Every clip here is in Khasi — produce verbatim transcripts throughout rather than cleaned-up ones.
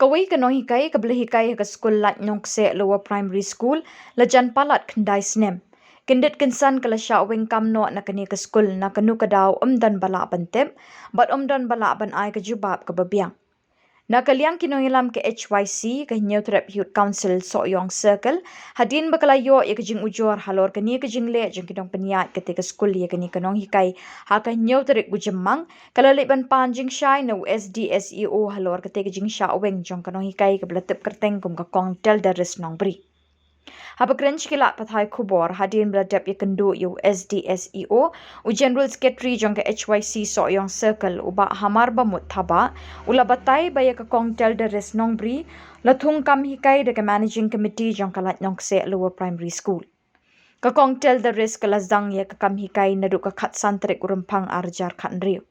Kawei ka nonghikai kaba la hikai ha ka skul Laiñongkseh Lower Primary School la jan palat khyndai snem. Kyndit kynsan ka la shah weng kam noh na kane ka skul, na kano ka daw ym don ba lah ban tip bad ym don ba lah ban ai ka jubab kaba biang. Na ka liang ki nongïalam ka H Y C, ka Hynñiewtrep Youth Council Sohiong Circle, hadien ba ka la ïoh ïa ka jingujor halor kane ka jingleh jong ki nongpynïaid kata ka skul ïa kane ka nonghikai ha ka hynñiew tarik u Jymmang, ka la leit ban pan jingshai na u S D S E O halor kata ka jingshah weng jong ka nonghikai kaba la tip kyrteng kum ka Kong Teldaris Nongbri. Haba kren sha ki lad pathai khubor hadien ba la dep ïakynduh ïa u S D S E O, u General Secretary jong ka H Y C Sohiong Circle, u Bah Hamar Bamut Thabah, u la batai ba ïa ka Kong Teldaris Nongbri la thung kam hikai da ka Managing Committee jong ka Laiñongkseh Lower Primary School. Ka Kong Teldaris ka la sdang ïa ka kam hikai naduh ka khatsan tarik u Rymphang arhajar khathynriew.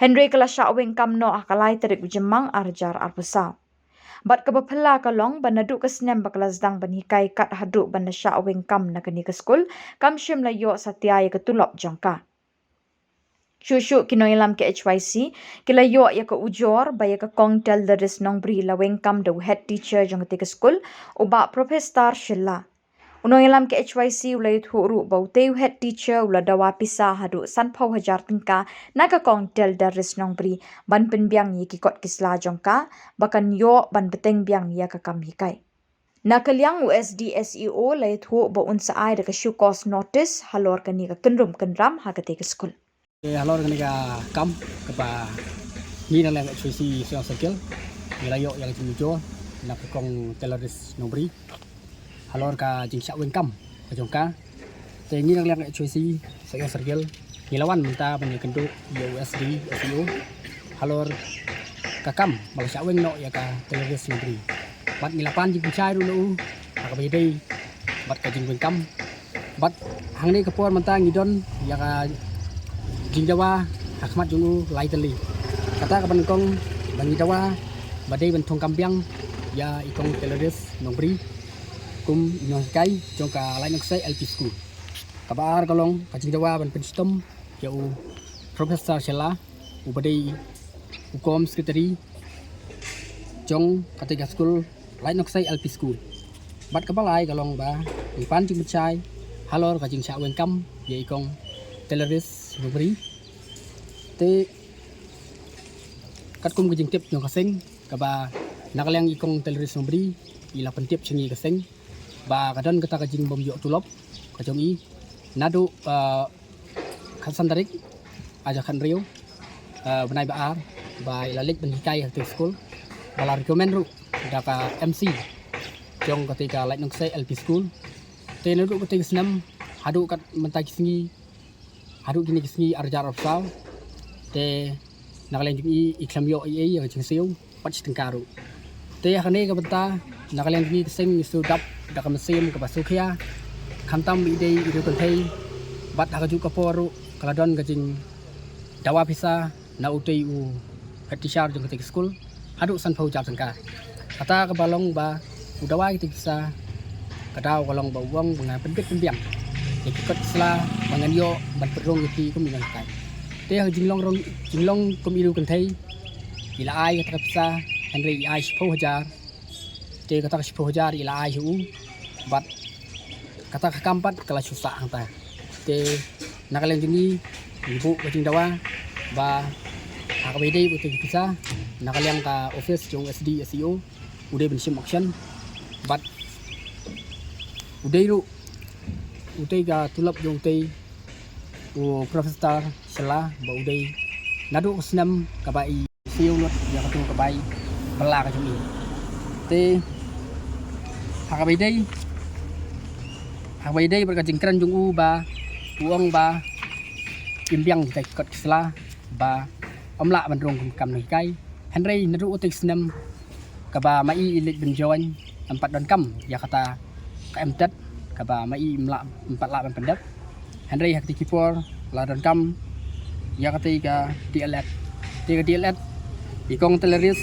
Hynrei ka la shah weng kam noh ha ka lai tarik u Jymmang arhajar arphew saw. Bad kaba phylla ka long ba naduh ka snem ba ka la sdang ban hikai kat haduh ban la shah weng kam na kane ka skul, kam shym la ïoh satia ïa ka tulop jong ka. Shuh shuh ki nongïalam ka H Y C ki la ïoh ïa ka ujor ba ïa ka Kong Teldaris Nongbri la weng kam da u head teacher jong kata ka skul, u Bah Professor Shylla. U nongïalam ka H Y C u la ïathuh ruh ba utei u head teacher u la dawa pisa haduh sanphew hajar tyngka na ka Kong Teldaris Nongbri ban pynbiang ïa ki kot ki sla jong ka ba kan ïoh ban bteng biang ïa ka kam hikai. Na ka liang u S D S E O la ïathuh ba un sa ai da ka show cause notice halor kane ka kynrum kynram ha katei ka skul. Te halor kane ka kam kaba ngi na liang H Y C Sohiong Circle ngi la ïoh ïa ka jingujor na ka Kong Teldaris Nongbri halor ka jingshah weng kam ka jong ka. Te ngi na liang H Y C Sohiong Circle ngi la wan mynta ban ïakynduh ïa u S D S E O halor ka kam ba la shah weng noh ïa ka Teldaris Nongbri. Bad ngi la pan jingpynshai ruh na u ha kaba ïadei bad ka jingweng kam. Bad hangne ka por mynta ngi don ïa ka jingdawa ha khmat jong u lai tylli. Kata kaba nyngkong ba ngi dawa ba dei ban thung kam biang ïa i Kong Teldaris Nongbri kum i nonghikai jong ka Laiñongkseh L P School. Kaba ar ka long ka jingdawa ban pynshitom ïa u Professor Shylla uba dei u kom secretary jong katei ka skul Laiñongkseh L P School. Bad kaba lai ka long ba ngi pan jingpynshai halor ka jingshah weng kam ïa i Kong Teldaris Nongbri. Te katkum ka jingtip jong ka seng kaba na ka liang i Kong Teldaris Nongbri i la pyntip sha ngi ka seng ba ka don kata ka jingbym ïoh tulop ka jong i naduh, ah, khatsan tarik arhajar khathynriew, ah, bnai ba ar ba i la leit ban hikai ha katei ka skul ba la recommend ruh da ka M C jong katei ka Laiñongkseh L P School. Te naduh katei ka snem haduh kat mynta ki sngi, haduh kine ki sngi arhajar arphew saw. Te na ka liang jong i i khlem ïoh ei ei ïa ka jingsiew bad shi tyngka ruh. Te ha kane ka bynta na ka liang jong ngi ka seng ngi shu dap da ka mynsiem kaba sngewkhia khamtam ba i dei i riewkynthei bad ha kajuh ka por ruh ka la don ka jingdawa pisa na utei u head teacher jong katei ka skul haduh sanphew hajar tyngka. Kata kaba long ba u dawa ïa katei ka pisa ka daw ka long ba u ong ba ngan pyndep pynbiang ïa ki kot ki sla ba ngan ïoh ban pynrung ïa phi kum i nonghikai. Te ha ka jinglong rong, jinglong kum i riewkynthei i la ai kata ka pisa, hynrei i ai shiphew hajar. Te kata ka shiphew hajar i la ai sha u bad kata ka kam pat ka la shu sah hangta. Te na ka liang jong ngi ngi buh ka jingdawa ba ha kaba ïadei bad katei ka pisa na ka liang ka office jong u S D S E O u dei ban shim action bad u dei ruh utei ka tulop jong utei u Professor Shylla ba u dei naduh ka snem kaba i siew lut ïa katu ka bai pala ka jong i. Te ha kaba ïadei, ha kaba ïadei bad ka jingkren jong u ba u ong ba im biang kita ki kot ki sla ba ym lah ban rung kum kam nonghikai. Hynrei naduh utei ka snem kaba ma i i leit ban join, em pat donkam ïa kata ka M Tet kaba ma i im lah, em pat lah ban pyndep. Hynrei ha katei ki por la donkam ïa katei ka D L Ed. Katei ka D L Ed i Kong Teleris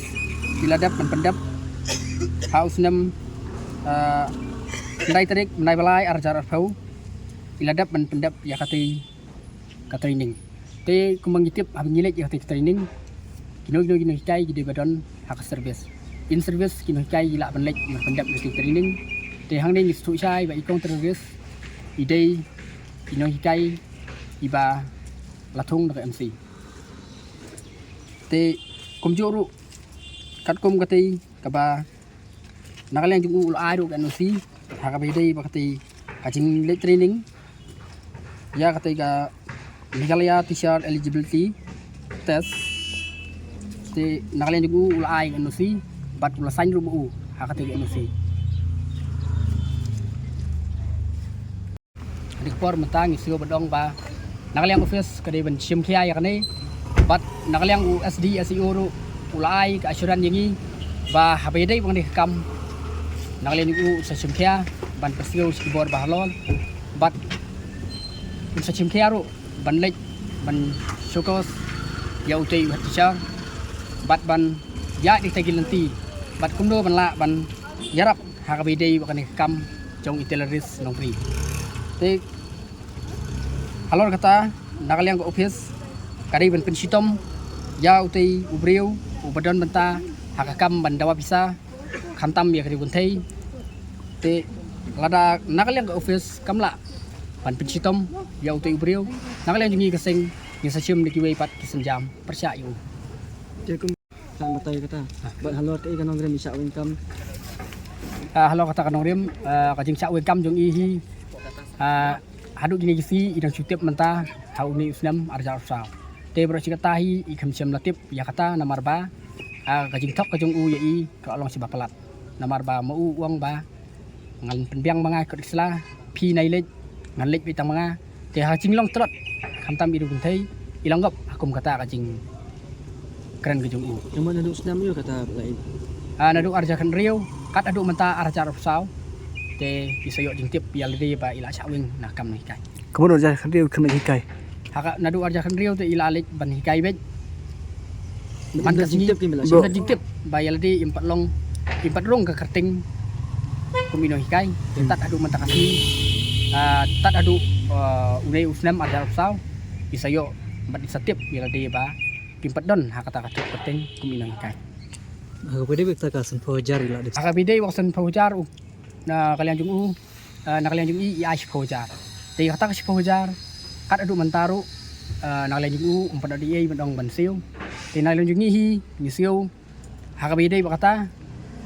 i la dep ban pyndep ha u snem, ah, khyndai tarik bnai ba lai arhajar arphew i la dep ban pyndep ïa katei ka training. Te kumba ngi tip haba ngi leit ïa katei ka training, kino kino kino hikai ki dei ba don ha ka service. In service ki nonghikai ki lah ban leit ban pyndep ïa ki training. Te hangne ngi sngewthuh shai ba i kong terrorist i dei i nonghikai iba la thung da ka M C. Te kumjuh ruh katkum katei kaba na ka liang jong u u la ai ruh ka N O C ha kaba ïadei bad katei ka jingleit training ïa katei ka Meghalaya Teacher Eligibility Test. Te na ka liang jong u u la ai ka N O C bad u la sign ruh ma u ha katei ka N O C. Dei ka por mynta ngi sngewbha ban ong ba na ka liang office ka dei ban shim khia ïa kane bad na ka liang u S D S E O ruh u la ai ka assurance ïa ngi ba haba ïadei bad kane ka kam na ka liang u sa shim khia ban pynsngew sha ki bor ba halor bad un sa shim khia ruh ban leit ban showcase ïa utei u head teacher bad ban ïa dei ta ki lynti bad kumno ban lah ban ïarap ha kaba ïadei bad kane ka kam jong i terrorist nongri. Te halor kata na ka liang ka office ka dei ban pynshitom ïa utei u briew uba don bynta ha ka kam ban dawa pisa khamtam ïa ka riew kynthei. Te lada na ka liang ka office kam lah ban pynshitom ïa utei u briew na ka liang jong ngi ka seng ngi sa shim da kiwei pat ki sienjam pyrshah ïa u. Te kum Kan batai kata. Bad halor kaei ka nongrim i shah weng kam. Ah, halor kata ka nongrim, ah, ka jingshah weng kam jong i hi. Ah, haduh kine ki sngi i dang shu tip mynta ha une u snem arhajar arphew saw. Te baroh shi katta hi i khlem shym la tip ïa kata namar ba, ah, ka jingthok ka jong u ïa i ka long shi ba palat. Namar ba ma u u ong ba ngan pynbiang ma nga kot ki sla, phi nai leit, ngan leit beit tang ma nga. Te ha ka jinglong tlot khamtam i riew kynthei i long gop ha kum kata ka jingkren ka jong u. Namar naduh snem ïa kata la i. Ah, naduh arhajar khathynriew kat haduh mynta arhajar arphew saw. Te i sa ïoh jingtip ïa lade ba i la shah weng na ka kam nonghikai. Kumno arhajar khathynriew i khlem leit hikai? Ha ka naduh arhajar khathynriew te i la leit ban hikai beit. Man ka sngi im pat jingtip ba ïa lade im pat long, im pat rung ka kyrteng kum i nonghikai. Te tad haduh mynta ka sngi, ah, tad haduh, ah, une u snem arhajar arphew saw i sa ïoh bad i sa tip ïa lade ba kim pat don ha kata ka kyrteng kum i nonghikai. Ha kaba dei beit ka san phew hajar i la dep. Ha kaba dei beit san phew hajar u na ka liang jong u, ah, na ka liang jong i i ai shiphew hajar. Te kata ka shiphew hajar kat haduh mynta ruh, ah, na ka liang jong u um pat da dei ei ban ong ban siew. Te na ka liang jong ngi hi ngi siew ha kaba dei beit kata,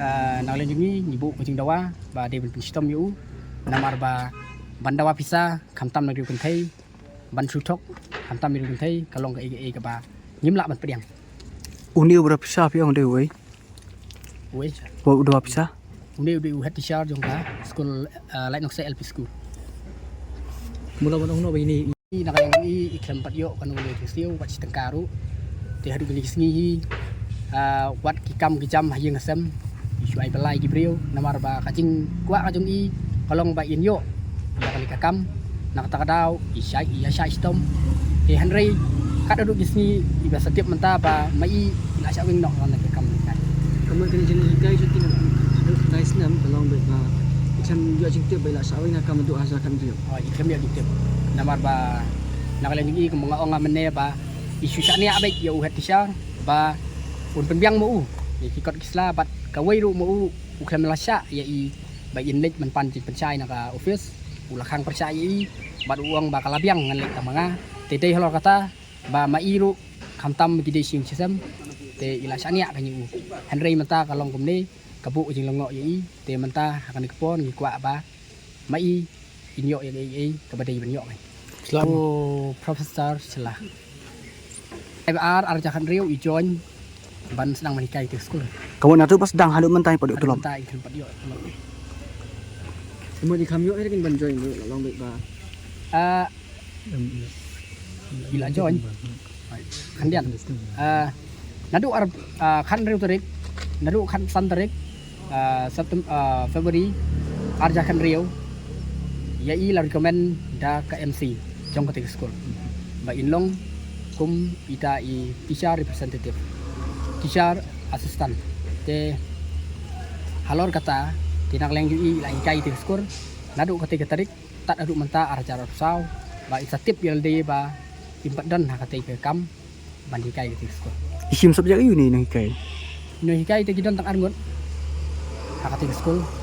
ah, na ka liang jong ngi ngi buh ka jingdawa ba dei ban pynshitom ïa u namar ba ban dawa pisa khamtam na riew kynthei, ban shu thok khamtam na riew kynthei ka long kaei kaei kaba ngim lah ban pdiang. Une u ba dawa pisa phi ong dei uei? Uei? Uei u dawa pisa? Une u dei u head teacher jong ka skul, ah, Laitnokseh L P School. Mula ban ong no ba ine i na ka liang i i khlem pat ïoh kano ka jingsiew wat shi tyngka ruh. Te haduh kine ki sngi hi, ah, wat ki kam ki jam ha ïing ha sem i shu ai bylla ïa ki briew namar ba ka jingkwah ka jong i ka long ba in ïoh ïa kane ka kam. Na kata ka daw i shah, i ïa shah shitom. Te hynrei kat haduh ki sngi i ba sa tip mynta ba ma i i la shah weng noh na ka kam nonghikai. Ka mut kane jinghikai jong ki na haduh khatlai snem ka long beit ba i khlem ïoh jingtip ba i la shah weng na ka kam haduh arhajar khathynriew. Oh, i khlem ïoh jingtip namar ba na ka liang jong i kumba nga ong mynne ba i shu shaniah beit ïa u head teacher ba un pynbiang ma u ïa ki kot ki sla bad kawei ruh ma u u khlem la shah ïa i ba in leit ban pan jingpynshai na ka office. U la khang pyrshah ïa i bad u ong ba ka la biang ngan leit tang ma nga. Te dei halor kata ba ma i ruh khamtam ki dei shi ïing shi sem te i la shaniah kane u. Hynrei mynta ka long kumne, ka buh ka jinglyngngoh ïa i. Te mynta ha kane ka por ngi kwah ba ma i in ïoh ïa kaei kaei kaba dei ban ïoh. Sla u Professor Sla. Ai ba ar arhajar khathynriew i join ban sdang ban hikai te skul. Ka mut naduh ba sdang haduh mynta i pat ïoh tulop? Mynta i khlem pat ïoh tulop. Ka mut i khlem ïoh i ban join la long beit ba. Ah, i la join. Khyndiat. Ah, naduh ar, ah, khathynriew tarik, naduh khatsan tarik, ah, Septem-, ah, February, arhajar khathynriew, ïa i la recommend da ka M C jong kata ka skul ba in long kum ita i teacher representative, teacher assistant. Te halor kata te na ka liang jong i la hikai ïa kata ka skul naduh kata ka tarik tad haduh mynta arhajar arphew saw ba i sa tip ïa lade ba im pat don ha kata ka kam ban hikai kata ka skul. I shim subject aiu ne i nonghikai? Ki nonghikai te ki don tang ar ngut ha katei ka skul.